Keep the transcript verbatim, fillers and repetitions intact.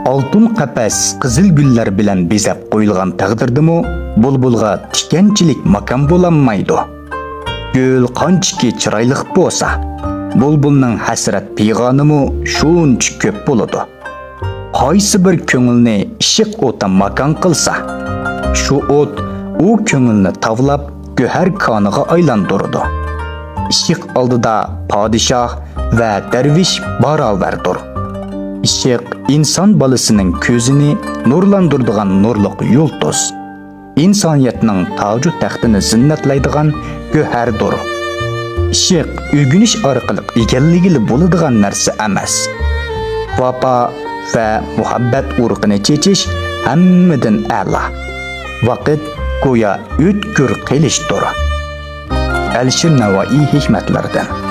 ئالتۇن قەپەس قىزىل گۈللەر بىلەن بېزەپ قويۇلغان تەقدىردىمۇ، بۇلبۇلغا تىكەنچىلىك ماكان بولالمايدۇ. گۈل قانچىكى چىرايلىق بولسا، بۇلبۇلنىڭ ھەسرەت پىغانىمۇ شۇنچە كۆپ بولىدۇ. قايسى بىر كۆڭۈلنى ئىشق ئوتى ماكان قىلسا، شۇ ئوت ئۇ كۆڭۈلنى تاۋلاپ، گۆھەر كانىغا ئايلاندۇرىدۇ. ئىشق ئالدىدا پادىشاھ ۋە دەرۋىش باراۋەردۇر. ئىشق ئىنسان بالىسىنىڭ كۆزىنى نۇرلاندۇرىدىغان نۇرلۇق يۇلتۇز، ئىنسانىيەتنىڭ تاجۇ تەختىنى زىننەتلەيدىغان گۆھەردۇر. ئىشق ئۆگىنىش ئارقىلىق ئىگىلىگىلى بولىدىغان نەرسە ئەمەس. ۋاپا ۋە مۇھەببەت ئۇرۇقىنى چېچىش ھەممىدىن ئەلا. ۋاقىت گويا ئۆتكۈر قىلىچتۇر. ئەلىشىر نەۋائىي ھېكمەتلەردىن.